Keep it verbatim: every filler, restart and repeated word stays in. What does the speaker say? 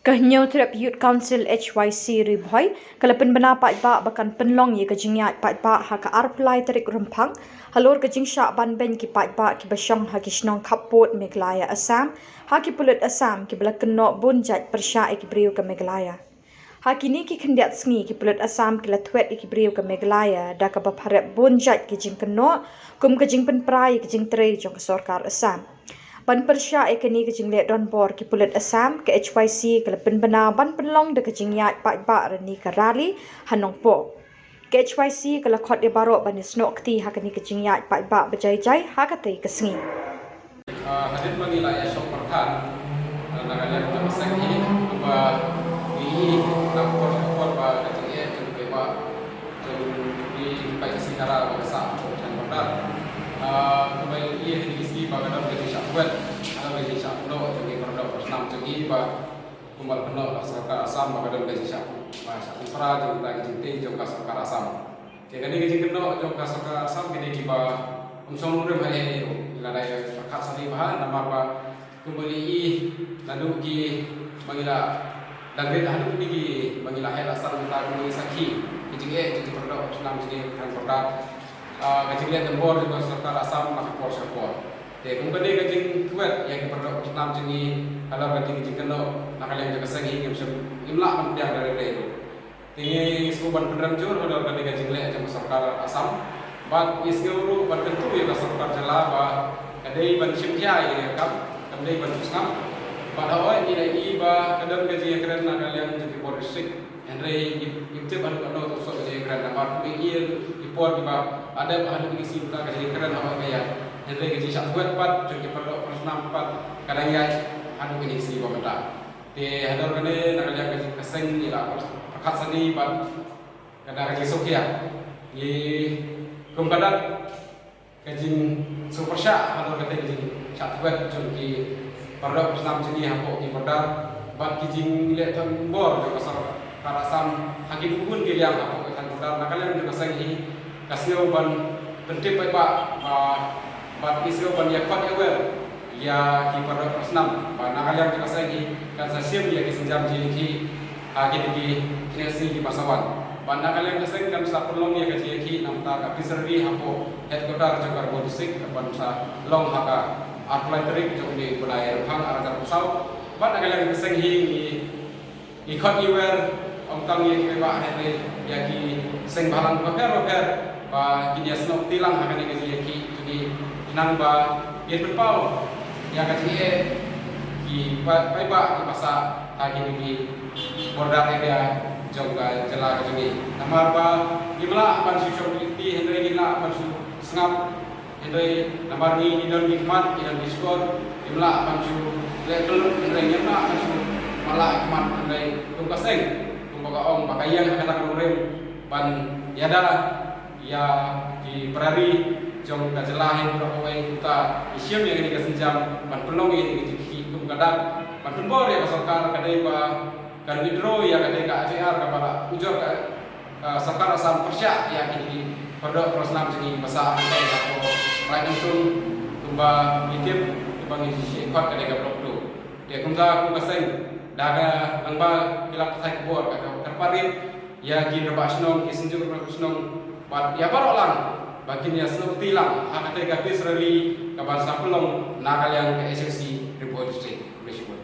Ka Hynñiewtrep Youth Council H Y C Ri Bhoi ka la pynbna paidbah ba kan pynlong ïa ka jingïaid paidbah ha ka arphew lai tarik Rymphang halor ka jingshah ban beiñ ki paidbah kiba shong ha ki shnong khappud Meghalaya Assam ha ki pulit Assam kiba la kynnoh bun jait pyrshah ïa ki briew ka Meghalaya. Ha kine ki khyndiat sngi ki pulit Assam ki la thwet ïa ki briew ka Meghalaya da kaba pharep bun jait ki jingkynnoh kum ka jingpynpra ïa ki jingtrei jong ka sorkar Assam. Ban pyrshah ïa kane ka jingleh donbor ki pulit Assam, ka H Y C ka la pynbna ban pynlong da ka jingïaid paidbah rangi ka rally ha Nongpoh. Ka H Y C ka la khot ïa baroh ban ïasnoh kti ha kane ka jingïaid paidbah ba jai jai ha katei ka sngi. Ah, hadien ba ngi la ïa shong pyrkhat, ah, na ka liang jong ka seng hi, ba ngi ïohi na ka por sha ka por ba ka jingeh jong ki paidbah jong ngi ki paid Khasi Khara ba ka sah hapoh thaiñ border. Ah, kumba ngi ïohi ha kine ki sngi ba ka don ka jingshah thwet, ka don ka jingshah kynnoh jong ki para doh para snam jong ngi ba kumba la kynnoh da ka sorkar Assam ba ka don ka jingshah, ba shah pynpra jong kita ki jingtei jong ka sorkar Assam. Te kane ka jingkynnoh jong ka sorkar Assam ki dei kiba ym shong nongrim ha lehse ruh, ngi la dei pyrkhat sani bha namar ba kumba ngi ïohi naduh kiba ngi la dang rit haduh kine kiba ngi la heh la san mynta kumba ngi sakhi ki jingeh jong ki para doh para snam jong ngi ha thaiñ border. Ah, ka jingleh donbor jong ka sorkar Assam na ka por sha ka por. Te kum kane ka jingthwet ïa ki para doh para snam jong ngi halor kane ka jingkynnoh na ka liang jong ka seng hi ngim shym, ngim lah ban pdiang da lade ruh. Te ngi sngewbha ban pynrem jur halor kane ka jingleh jong ka sorkar Assam. Bad ngi sngew ruh ban kyntu ïa ka sorkar jylla ba ka dei ban shim khia ïa kane ka kam, kam dei ban shu sngap. Bad hooid ngi la ïohi ba ka don ka jingïakren na ka liang jong ki bor district. Hynrei ngi, ngi tip haduh katno ka suk ka jingïakren namar kumba ngi ïohi ki por kiba la dep haduh kine ki sngi mynta ka jingïakren hooid ka ïaid. Hynrei ka jingshah thwet pat jong ki para doh para snam pat ka dang ïaid haduh kine ki sngi ba mynta. Te hadien kane na ka liang ka seng ngi la pyrkhat sani bad ka da ka jingsngewkhia. Ngi kum ka dak ka jingsngewpyrshah halor kata ka jingshah thwet jong ki para doh para snam jong ngi hapoh ki border bad ki jingleh donbor jong ka sorkar Assam ha ki bun ki liang hapoh ka thaiñ border na ka liang jong ka seng hi ka sngew ban pyntip paidbah ba bad ki sngew ban ïa khot ïa wer ïa ki para doh para snam ba na ka liang jong ka seng hi kan sa shim ïa ki sienjam jingïakhih ha kine ki kine sngi kiba sa wan. Bad na ka liang ka seng kan sa pynlong ïa ka jingïakhih na ka bynta ka peace rally hapoh headquarter jong ka Ri Bhoi District ban sa long ha ka arphew lai tarik jong une u bnai Rymphang ar hajar arphew saw. Bad na ka liang ka seng hi ngi Ngi khot ngi wer ym tang ïa ki paidbah hynrei ïa ki seng bhalang bapher bapher ba kin ïasnoh kti lang ha kane ka jingïakhih jong ngi khnang ba kin pynpaw ïa ka jingeh ki paidbah kiba sah ha kine ki border area jong ka jylla ka jong ngi. Namar ba ngim lah ban shu shong kti hynrei ngim lah ban shu sngap. Hynrei namar ngi ngi don ki khmat, ngi don ki shkor, ngim lah ban shu leh kylluid, hynrei ngim lah ban shu mala ki khmat, hynrei kum ka seng, kumba ka ong ba ka ïeng ha kata ka nongrim ban ïada ïa ki para ri jong ka jylla hi, kumba kawei kumta ngi shim ïa kane ka sienjam ban pynlong ïa kane ka jingïakhih kum ka dak ban pynbor ïa ka sorkar ka dei ba kan withdraw ïa kane ka F I R kaba la ujor ka Ka sorkar Assam pyrshah ïa kine ki para doh para snam jong ngi ba sah ha ka Raid Nongtung kumba ngi tip kumba ngi ju shu khot ka dei ka Block Two. Te kumta kum ka seng da ka nang ba ki la pathai khubor ka ka kyrpad rit ïa ki rangbah shnong ki synjuk rangbah shnong bad ïa baroh lang ba kin ïasnoh kti lang ha katei ka peace rally kaban sa pynlong na ka liang ka S O C Ri Bhoi District. Khublei shibun.